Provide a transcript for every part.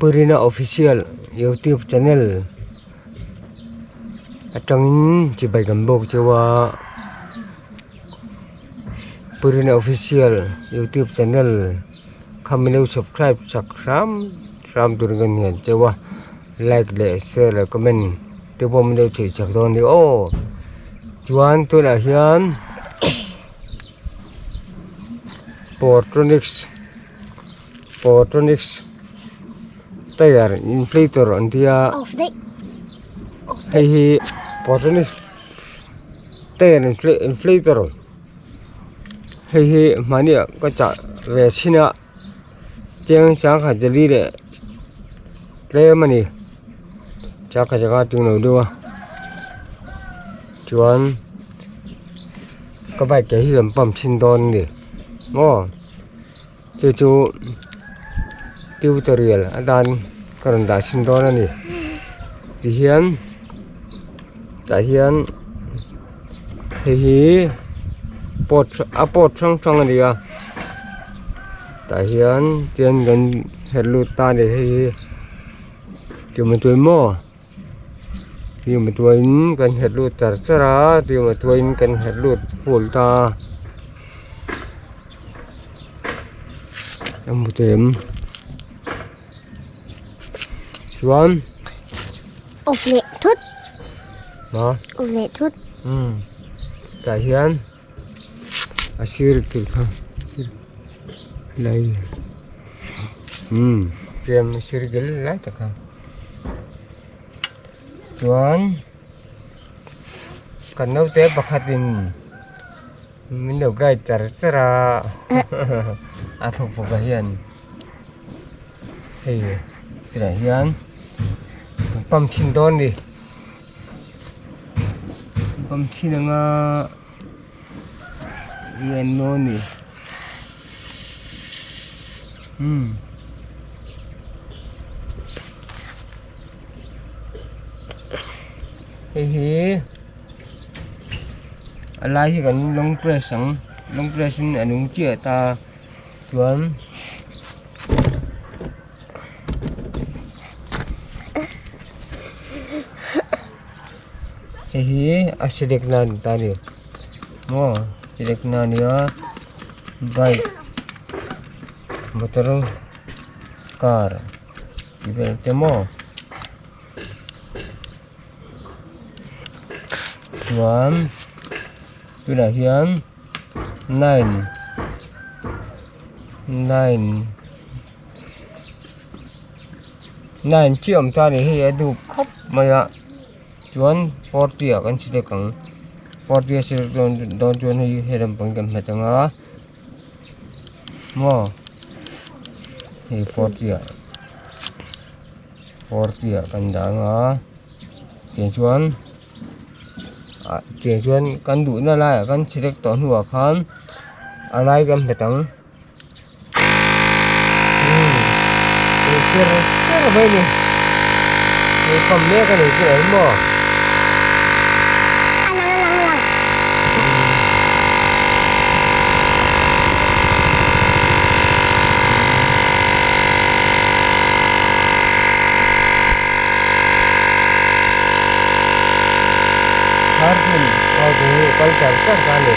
Purina official youtube channel atangin chibai kan bawk cheu a Purina official youtube channel kha min lo subscribe chak hram hram turin ka hnial cheu a like leh share leh comment te pawh min lo chhuih chak dawn a ni aw chuan tunah hian portronics portronics tyre inflator an tia hei hi portronics tyre inflator hei hi mahniah ka chah ve chhin a chiang sangkhat jali leh tlem a ni sangkhat zanga tung lo deuh a chuan ka bike ke hi kan pump chhin dawn a ni maw chu chu tutorial atan ka rawn dah chhin dawn a ni tihian tah hian hei hi pot a pot hrang hrang a ni a tah hian chuan kan herh lut ta a ni hei hi tumah maw tumah in kan herh lut char char a tumah in kan herh lut full ta a hmu thei em chuan. Awk leh thut. Ma. Awk leh thut. Um. Tah hian a sir kil kha lai um tlem a sir kil lai tak kha chuan kan naute pakhatin min lo guide char char a a thawk bawk ah hian. Hei chulaiah hian pump chhin dawn a ni pump chhin anga lian dawn a ni umm hei hi a lai hi kan long press ang long press in a nung chiah ta. Chuan hei hi a select na ani ta a ni maw select na a nia bike motor car tih vel te maw chuan tunah hian. Nine nine nine chiah awm ta a ni hei a dup khawp mai a chuan forty ah kan select ang forty a select dawn dawn chuan hei he lampang hi kan hmet ang a maw hei forty ah forty ah kan dah ang a tichuan. Ah tiang chuan kan duhna laiah kan select tawh hnuah khan a lai kan hmet ang umm eng cher cher mai a ni hei pump mek a ni chu eng maw. A lang a lang a lang. Thirteen aw tih hi kal char char ta a ni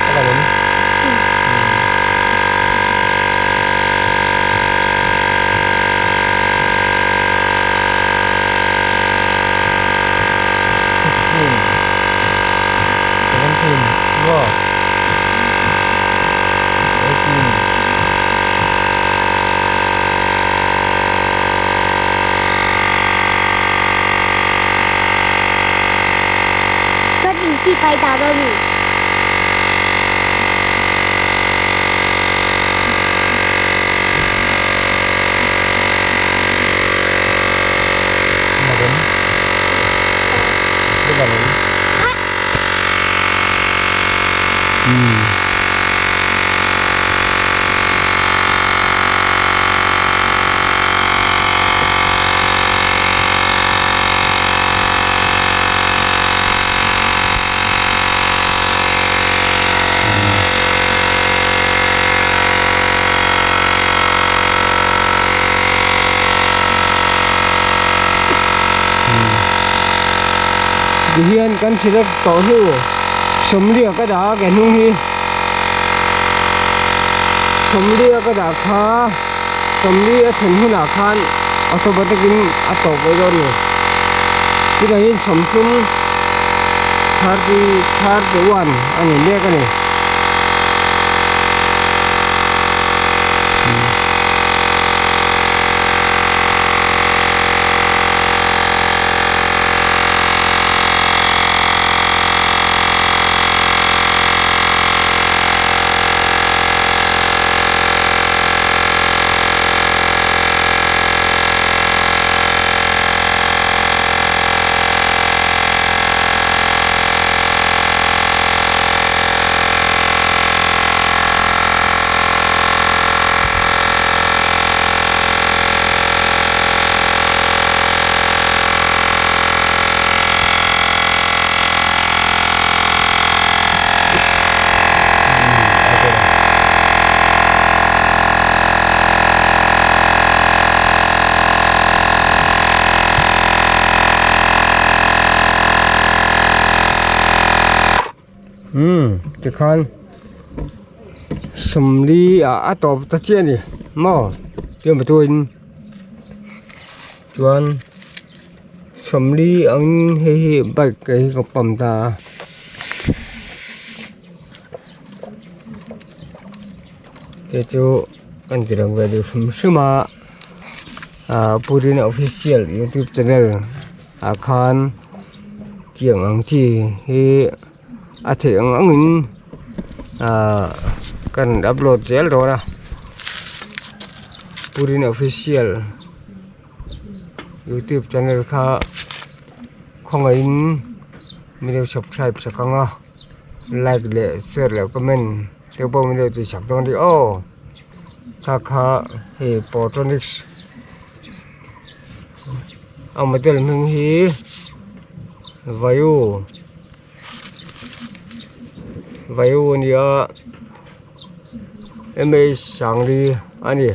a lang em sixteen seventeen maw eighteen. Chuan inti pai ta dawn ni. Tihian kan select tawh hnu sawmliah ka dah a ke hnung hi sawmliah ka dah kha sawmli a thlen hunah khan automatic in a tawp mai dawn a ni. Chutah hian sawmthum 30 31 a ni mek a ni. Umm tikhan sawmli ah a tawp ta chiah a ni maw tuemaw chuan sawmli angin hei hi bike hi ka pump ta a. Te chu kan ti lang ve duh hrim hrim a ah purina official youtube channel ah khan tiang ang chi hi a theih ang ang in ah kan upload zel dawn a purina official youtube channel kha khawngaihin min lo subscribe sak ang a like leh share leh comment te pawh min lo tih sak dawn a ni aw kha kha hei portronics a model hming hi vayu vayu a ni a m h sangli a ni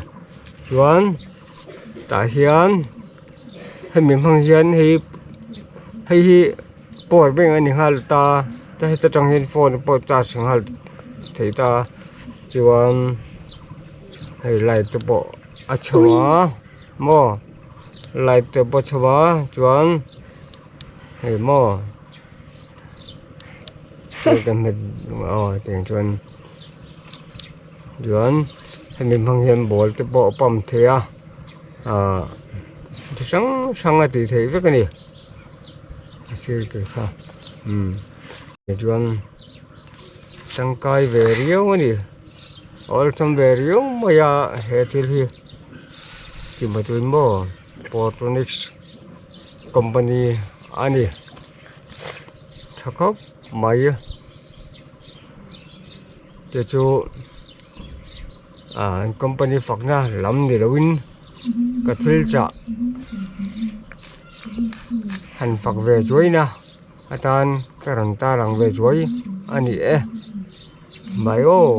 chuan tah hian hemi hmang hian hei hei hi power bank a ni nghal ta ta heta tang hian phone pawh charge nghal thei ta chuan hei light te pawh a chho a maw light te pawh a chho a chuan hei maw aw tiang chuan chuan hemi hmang hian ball te pawh a pump thei a ahh chi hrang hrang a tih theih vek a ni a sir te kha umm tichuan tangkai ve riau a ni awlsam ve riau mai a he thil hi tih maw portronics company a ni tha khawp mai te chu ah an company fakna lam ni lo in ka thil chah han fak ve chuai na atan ka rawn tar ang ve chuai a ni e bye aw.